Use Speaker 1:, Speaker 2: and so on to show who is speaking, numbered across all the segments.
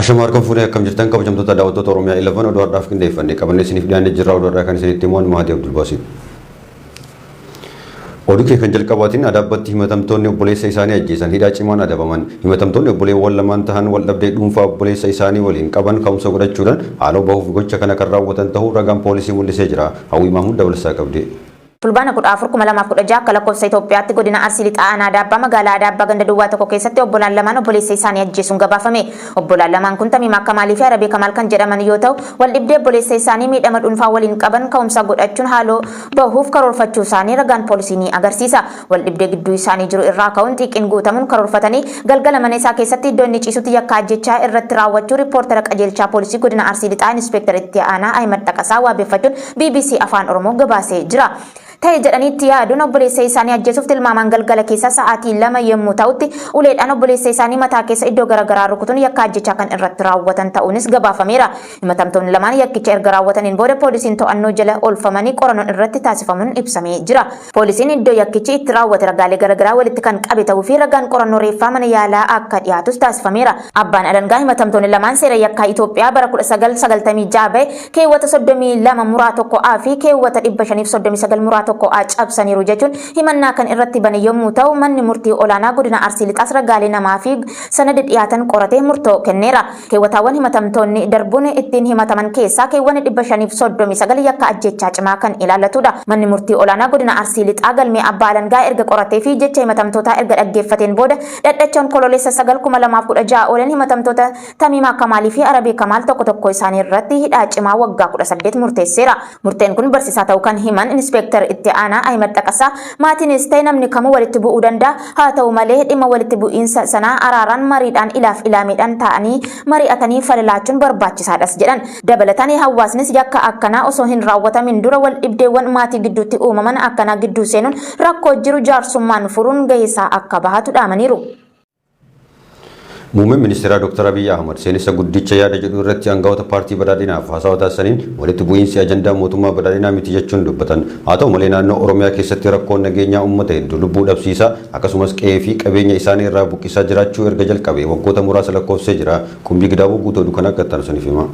Speaker 1: Ashama harka fuunee akkam jirtan kabajamtoota daawwattoota Oromiyaa 11 oduu har'aaf qindeeffanne qabannee isiniif dhiyaannee jirra oduu har'aa kan isinitti himu ani Mahadii Abdulbaasiit. Oduu kee kan jalqabaatiin Adaabbatti himatamtoonni obboleessa isaanii ajjeesan hidhaa cimaan adabaman. Himatamtoonni obboleewwan lamaan tahan waldhabdee dhuunfaa obboleessa isaanii waliin qaban ka'umsa godhachuudhaan haaloo bahuuf gocha kana kan raawwatan tahuu ragaan poolisii mul'isee jira. Hawwii Mahmud dabalasaa qabdi.
Speaker 2: Fulbaana 14, 2016 akka lakkoofsa Itoophiyaatti godina Arsii Lixaa aanaa Adaabbaa magaalaa Adaabbaa ganda duwwaa tokko keessatti obbolaan lamaan obboleessa isaanii ajjeesuun gabaafame. Obbolaan lamaan kun Tamiimaa Kamaalii fi Arabee Kamaal kan jedhaman yoo ta'u, waldhibdee obboleessa isaanii miidhama dhuunfaa waliin qaban ka'umsa godhachuun haaloo bahuuf karoorfachuu isaanii ragaan poolisii ni agarsiisa. Waldhibdee gidduu isaanii jiru irraa ka'uun xiiqiin guutamuun karoorfatanii galgala mana isaa keessatti iddoo inni ciisutti yakka ajjeechaa irratti raawwachuu Rippoortara Qajeelchaa Poolisii Godina Arsii Lixaa Inispeektar Itti Aanaa Ahimad Xaqasaa waabeffachuun bbc Afaan Oromoo gabaasee jira. Ta'e jedhanii itti yaaduun obboleessa isaanii ajjeesuuf tilmaamaan galgala keessa sa'aatii 2:00 yemmuu ta'utti uleedhaan obboleessa isaanii mataa keessa iddoo garagaraa rukutuun yakka ajjeechaa kan irratti raawwatan ta'uunis gabaafameera. Himatamtoonni lamaan yakkicha erga raawwataniin booda poolisiin to'annoo jala oolfamanii qorannoon irratti taasifamuun ibsamee jira. Poolisiin iddoo yakkichi itti raawwate ragaalee garagaraa walitti kan qabe ta'uu fi ragaan qorannoo reeffaa mana yaalaa akka dhiyaatus taasifameera. Abbaan alangaa himatamtoonni lamaan seera yakkaa Itoophiyaa bara 1996 bahe keewwata 32 muraa 1 A fi keewwata 539 muraa 1 A cabsaniiru jechuun himannaa kan irratti bane yommuu ta'u, manni murtii olaanaa godina Arsii Lixaas ragaalee namaa fi sanada dhiyaatan qoratee murtoo kenneera. Keewwataawwan himatamtoonni darbuun ittiin himataman keessaa keewwanni 539 yakka ajjeechaa cimaa kan ilaallatudha. Manni Murtii Olaanaa Godina Arsii Lixaa galmee Abbaa Alangaa erga qoratee fi jecha himatamtootaa erga dhaggeeffateen booda dhaddacha Onkoloolessa 9, 2016 ooleen himatamtoota Tamiimaa Kamaalii fi Arabii Kamaal tokko tokkoo isaanii irratti hidhaa cimaa waggaa 18 murteesseera. Murteen kun barsiisaa ta'uu kan himan Inispeektar Itti Aanaa Ahimad Xaqasaa, maatiinis ta'e namni kamuu walitti bu'uu danda'a. Haa ta'u malee dhimma walitti bu'iinsa sanaa araaraan, mariidhaan, ilaaf ilaameedhaan taa'anii mari'atanii fala laachuun barbaachisaadhas jedhan. Dabalataan hawaasnis yakka akkanaa osoo hin raawwatamin dura waldhibdeewwan maatii gidduutti uumaman akkanaa gidduu seenuun rakkoo jiru jaarsummaan furuun gaheesaa akka bahatu dhaamaniiru.
Speaker 1: Muummeen Ministeeraa Dooktar Abiy Ahmad seenessa guddicha yaada jedhu irratti angawoota paartii badhaadhinaaf haasawa taasisaniin walitti bu'iinsi ajandaa mootummaa badhaadhinaa miti jechuun dubbatan. Haa ta'u malee naannoo Oromiyaa keessatti rakkoon nageenyaa uummata hedduu lubbuu dhabsiisaa akkasumas qe'ee fi qabeenya isaanii irraa buqqisaa jiraachuu erga jalqabee waggoota muraasa lakkoofsisee jira. Qumbii Gidaaboo guutuu oduu kanaa akka itti aanu isiniif hima.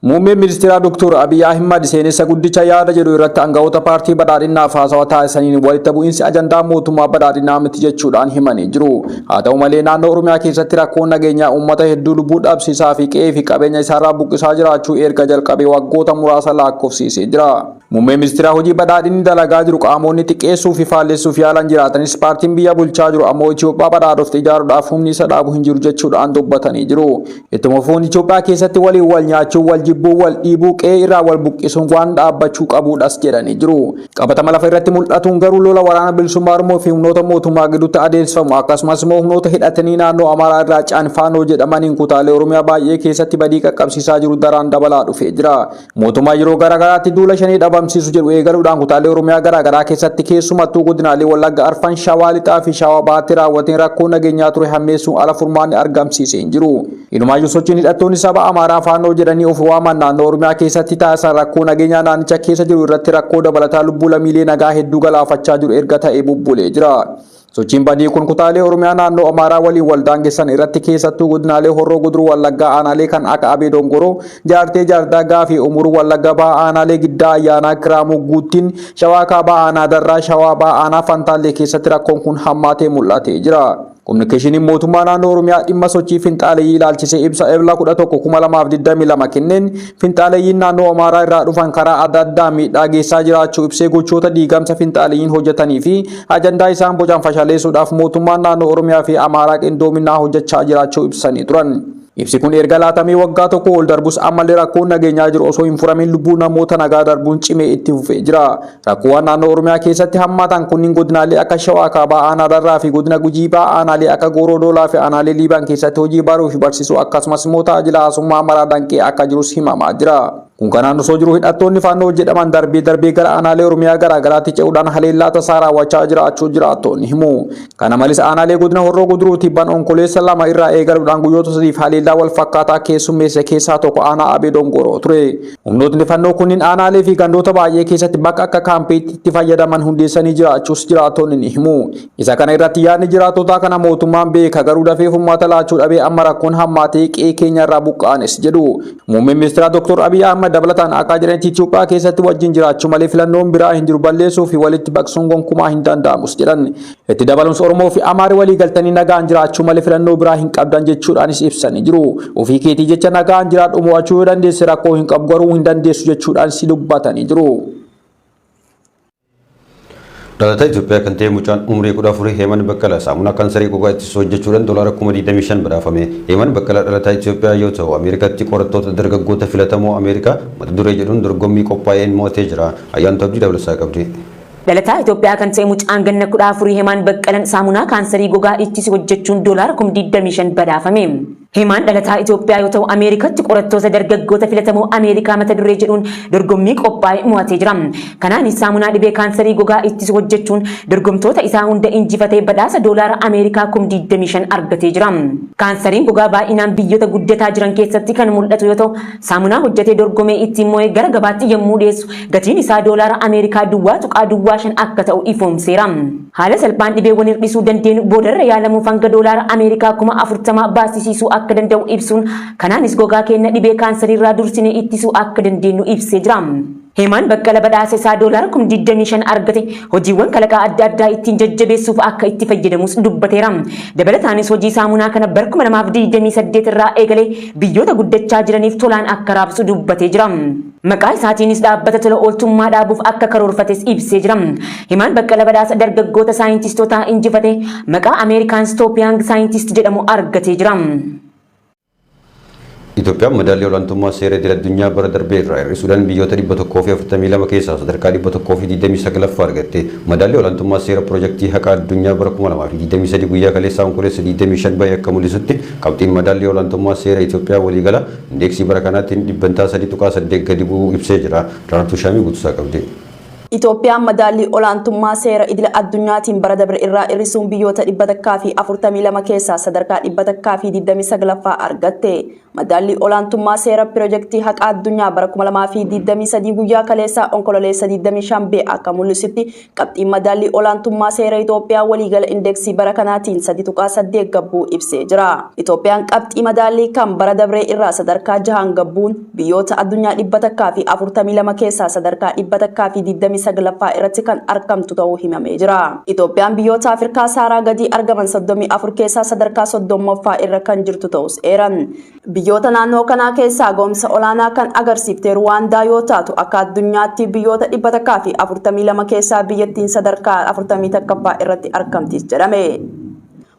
Speaker 3: Muummeen Ministiraa Doktoor Abiy Ahimad seenessa guddicha yaada jedhu irratti angawoota paartii badhaadhinnaaf haasawa taasisaniin walitti bu'iinsi ajandaa mootummaa badhaadhinaa miti jechuudhaan himanii jiru. Haa ta'u malee naannoo Oromiyaa keessatti rakkoon nageenyaa uummata hedduu lubbuu dhabsiisaa fi qe'ee fi qabeenya isaarraa buqqisaa jiraachuu erga jalqabee waggoota muraasa lakkoofsiisee jira. Muummeen Ministiraa hojii badhaadhinni dalagaa jiru qaamonni xiqqeessuu fi faallessuuf yaalan jiraatanis paartiin biyya bulchaa jiru ammoo Itoophiyaa badhaadhofte ijaaruudhaaf humni isa dhaabu hin jiru jechuudhaan dubbatanii jiru. Ittuma fufuun Itoophiyaa keessatti waliin wal nyaachuu, wal jibbuu, wal dhiibuu, qe'ee irraa wal buqqisuun waan dhaabbachuu qabuudhas jedhanii jiru. Qabatama lafa irratti mul'atuun garuu lola waraana bilisummaa Oromoo fi humnoota mootummaa gidduutti adeemsifamu akkasumas immoo humnoota hidhatanii naannoo Amaaraa irraa ce'an Faannoo jedhamaniin kutaalee Oromiyaa baay'ee keessatti badii qaqqabsiisaa jiru daraan dabalaa dhufee jira. Mootummaan yeroo garaa garaatti duula shanee dhabamsiisu jedhu eegaluudhaan kutaalee Oromiyaa garaa garaa keessatti keessumattuu godinaalee Wallagga Arfan, Shawaa Lixaa fi Shawaa Bahaatti raawwateen rakkoo nageenyaa ture hammeessuun ala furmaanni argamsiise hin jiru. Inumaayyuu sochiin hidhattoonni saba Amaaraa Faannoo jedhanii of waaman naannoo Oromiyaa keessatti taasisan rakkoo nageenyaa naannicha keessa jiru irratti rakkoo dabalataa lubbuu lammiilee nagaa hedduu galaafachaa jiru erga ta'ee bubbulee jira. Sochiin badii kun kutaalee Oromiyaa naannoo Amaaraa waliin wal daangessan irratti keessattuu godinaalee Horroo Guduruu Wallaggaa aanaalee kan akka Abee Dongoroo, Jaartee Jaardagaa fi Umuruu Wallagga Bahaa aanaalee Giddaa Ayyaanaa Kiraamuu Guuttiin, Shawaa Kaabaa aanaa Darraa, Shawaa Bahaa aanaa Fantaallee keessatti rakkoon kun hammaatee mul'atee jira. Kominikeeshiniin mootummaa naannoo Oromiyaa dhimma sochii finxaaleyyii ilaalchisee ibsa Ebla 11, 2022 kenneen finxaaleyyiin naannoo Amaaraa irraa dhufan karaa adda addaa miidhaa geessaa jiraachuu ibsee gochoota diigamsa finxaaleyyiin hojjetanii fi ajandaa isaan bocan fashaleessuudhaaf mootummaan naannoo Oromiyaa fi Amaaraa qindoominaa hojjechaa jiraachuu ibsanii turan. Ibsi kun erga laatamee waggaa tokko ol darbus ammallee rakkoon nageenyaa jiru osoo hin furamin lubbuu namoota nagaa darbuun cimee itti fufee jira. Rakkoowwan naannoo Oromiyaa keessatti hammaatan kunniin godinaalee akka Shawaa Kaabaa aanaa Darraa fi godina Gujii Bahaa aanaalee akka Gooroo Doolaa fi aanaalee Liiban keessatti hojii baruu fi barsiisuu akkasumas immoo tajaajila hawaasummaa maraa danqee akka jirus himamaa jira. Kun kanaan osoo jiru hidhattoonni Faannoo jedhaman darbee darbee gara aanaalee Oromiyaa garaa garaatti ce'uudhaan haleellaa tasaa raawwachaa jiraachuu jiraattoonni himu. Kana malees aanaalee godina Horroo Guduruu Tibban Onkoleessa 2 irraa eegaluudhaan guyyoota sadiif haleellaa wal fakkaataa keessummeesse keessaa tokko aanaa Abee Dongoroo ture. Humnootni Fannoo kunniin aanaalee fi gandoota baay'ee keessatti bakka akka kaampiitti itti fayyadaman hundeessanii jiraachuus jiraattonni ni himu. Isa kana irratti yaadni jiraattotaa kana mootummaan beeka garuu dafee furmaata laachuu dhabee amma rakkoon hammaatee qe'ee keenya irraa buqqaanes jedhu. Muummeen ministeeraa Dr. Abiy Ahmad dabalataan akka jedhanitti Itoophiyaa keessatti wajjin jiraachuu malee filannoon biraa hin jiru, balleessuu fi walitti baqsuun gonkumaa hin danda'amus jedhan. Itti dabaluunis Oromoo fi Amaari walii galtanii nagaan jiraachuu malee filannoo biraa hin qabdan jechuudhaanis ibsanii jiru. Ofii keetii jecha nagaan jiraadhu, mo'achuu yoo dandeesse rakkoo hin qabu, garuu hin dandeessu jechuudhaanis dubbatanii jiru.
Speaker 1: Dhalataa Itoophiyaa kan ta'e mucaan umrii 14 Heeman Baqqalaa saamunaa kaansarii gogaa ittisu hojjechuudhaan doolaara 25,000 badhaafame. Heeman Baqqalaa dhalataa Itoophiyaa yoo ta'u, Ameerikaatti qorattoota dargaggoota filatamoo Ameerikaa mata duree jedhuun dorgommii qophaa'een mo'atee jira. Ayyaantu Abdii dabalasaa qabdi.
Speaker 2: Dhalataa Itoophiyaa kan ta'e mucaan ganna 14 Hemaan Baqqalan saamunaa kaansarii gogaa ittisu hojjechuun doolaara 25,000 badhaafame. Hemaan dhalataa Itoophiyaa yoo ta'u, Ameerikatti qorattoota dargaggoota filatamoo Ameerikaa mata duree jedhuun dorgommii qophaa'e mo'atee jira. Kanaanis saamunaa dhibee kaansarii gogaa ittisu hojjechuun dorgomtoota isaa hunda injifatee badhaasa doolaara Ameerikaa 25,000 argatee jira. Kaansariin gogaa baay'inaan biyyoota guddataa jiran keessatti kan mul'atu yoo ta'u, saamunaa hojjetee dorgomee ittiin mo'e gara gabaatti yommuu dhiyeessu gatiin isaa doolaara Ameerikaa 0.05 akka ta'u ifoomseera. Haala salphaan dhibeewwan hir'isuu dandeenyu boodarra yaalamuuf hanga doolaara Ameerikaa 40,000 baasisiisuu akka danda'u ibsuun, kanaanis gogaa keenya dhibee kaansariirraa dursinee ittisuu akka dandeenyu ibsee jira. Heemaan Baqqala badhaasa isaa doolaara 25,000 argate hojiiwwan kalaqaa adda addaa ittiin jajjabeessuuf akka itti fayyadamus dubbateera. Dabalataanis hojii saamunaa kana bara 2028 irraa eegalee biyyoota guddachaa jiraniif tolaan akka raabsu dubbatee jira. Maqaa isaatiinis dhaabbata tola ooltummaa dhaabuuf akka karoorfates ibsee jira. Hemaan Baqqala badhaasa dargaggoota saayintistootaa injifatee maqaa Ameerikaans Top Young Scientist jedhamu argatee jira.
Speaker 1: Itoophiyaan madaallii olaantummaa seera idil addunyaa bara darbee irraa hir'isuudhaan biyyoota 142 keessaa sadarkaa 129ffaa argatte. Madaallii olaantummaa seera pirojektii haqa addunyaa bara 2023 guyyaa kaleessaa Onkololeessa 25 bahe akka mul'isutti, qabxiin madaallii olaantummaa seera Itoophiyaa waliigala indeeksii bara kanaatiin dhibbantaa 3.8 gadi bu'uu ibsee jira. Daraartuu Shaamii guutuusaa qabdi.
Speaker 4: Itoophiyaan madaallii olaantummaa seera idila addunyaatiin bara dabre irraa hir'isuun biyyoota 142 keessaa sadarkaa 129ffaa argatte. Madaallii olaantummaa seera pirojektii haqa addunyaa bara 2023 guyyaa kaleessaa Onkololeessa 25 ba'e akka mul'isutti, qabxiin madaallii olaantummaa seera Itoophiyaa waliigala indeeksii bara kanaatiin 3.8 gabbuu ibsee jira. Itoophiyaan qabxii madaallii kan bara dabree irraa sadarkaa jahaan gabbuun biyyoota addunyaa 142 keessaa sadarkaa 129ffaa irratti kan argamtu ta'uu himamee jira. Itoophiyaan biyyoota Afrikaa Saaraa gadii argaman 34 keessaa sadarkaa 30ffaa irra kan jirtu ta'us eeran. Biyyoota naannoo kanaa keessaa ga'umsa olaanaa kan agarsiifte Ruwaandaa yoo taatu, akka addunyaatti biyyoota 142 keessaa biyyattiin sadarkaa 41ffaa irratti argamtis jedhame.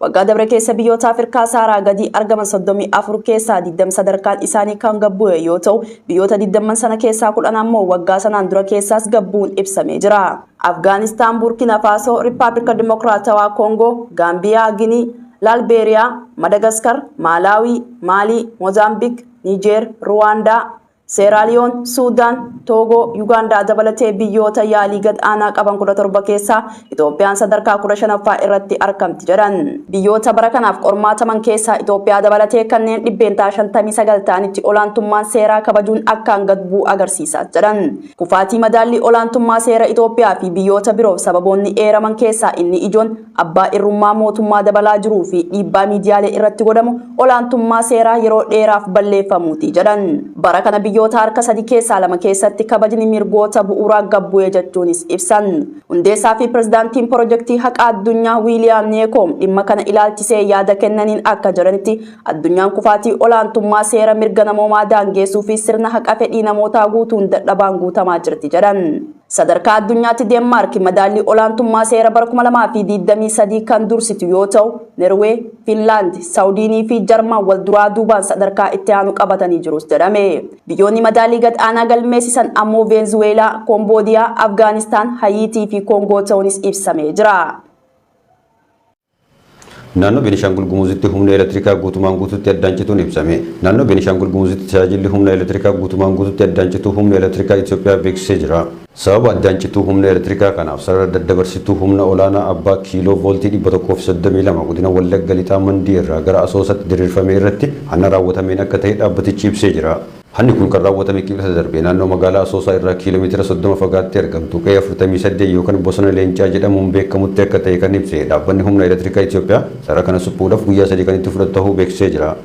Speaker 4: Waggaa dabre keessa biyyoota Afrikaa Saaraa gadii argaman 34 keessaa 20 sadarkaan isaanii kan gad bu'e yoo ta'u, biyyoota 20 sana keessaa 10 ammoo waggaa sanaan dura keessaas gad bu'uun ibsamee jira. Afgaanistaan, Burkina Faasoo, Rippaablika Dimokiraatawaa Koongoo, Gaambiyaa, Ginii, Laalbeeriyaa, Madagaskar, Maalaawii, Maalii, Moozaambiik, Niijeer, Ruwaandaa, Seeraaliyoon, Suudaan, Toogoo, Yugaandaa dabalatee biyyoota yaalii gad aanaa qaban 17 keessaa Itoophiyaan sadarkaa 15ffaa irratti argamti jedhan. Biyyoota bara kanaaf qormaataman keessaa Itoophiyaa dabalatee kanneen 59% ta'anitti olaantummaan seeraa kabajuun akkaan gad bu'uu agarsiisa jedhan. Kufaatii madaallii olaantummaa seera Itoophiyaa fi biyyoota biroof sababoonni eeraman keessaa inni ijoon abbaa irrummaa mootummaa dabalaa jiruu fi dhiibbaa miidiyaalee irratti godhamu olaantummaa seeraa yeroo dheeraaf balleeffamuuti jedhan. Bara kana biyyoota harka sadi keessaa lama keessatti kabajni mirgoota bu'uuraa gad bu'e jechuunis ibsan. Hundeessaa fi pirezidaantiin pirojektii haqa addunyaa Wiiliyaam Neekoom dhimma kana ilaalchisee yaada kennaniin akka jedhanitti, addunyaan kufaatii olaantummaa seera, mirga namoomaa daangeessuu fi sirna haqa fedhii namootaa guutuun dadhabaan guutamaa jirti jedhan. Sadarkaa addunyaatti Deenmaark madaallii olaantummaa seera bara 2023 kan dursitu yoo ta'u, Norwee, Fiinlaand, Saawudiinii fi Jarman wal duraa duubaan sadarkaa itti aanu qabatanii jirus jedhame. Biyyoonni madaallii gad aanaa galmeessisan ammoo Veenzuweelaa, Koomboodiyaa, Afgaanistaan, Hayiitii fi Koongoo ta'uunis ibsamee jira.
Speaker 1: Naannoo Beenishaangul Gumuzitti humna elektirikaa guutumaan guututti addaan cituun ibsame. Naannoo Beenishaangul Gumuzitti tajaajilli humna elektirikaa guutumaan guututti addaan cituu Humna Elektirikaa Itoophiyaa beeksisee jira. Sababa addaan cituu humna elektirikaa kanaaf sarara daddabarsituu humna olaanaa abbaa kiiloo vooltii 132 godina Wallagga Lixaa Mandii irraa gara Asoosatti diriirfame irratti hanna raawwatameen akka ta'e dhaabbatichi ibsee jira. Hanni kun kan raawwatame Kibxata darbe naannoo magaalaa Asoosaa irraa kiiloomeetira 30 fagaattee argamtu qe'ee 48 yookan Bosona Leencaa jedhamuun beekamutti akka ta'e kan ibse dhaabbanni humna elektirikaa Itoophiyaa sarara kana suphuudhaaf guyyaa 3 kan itti fudhatu tahuu beeksisee jira.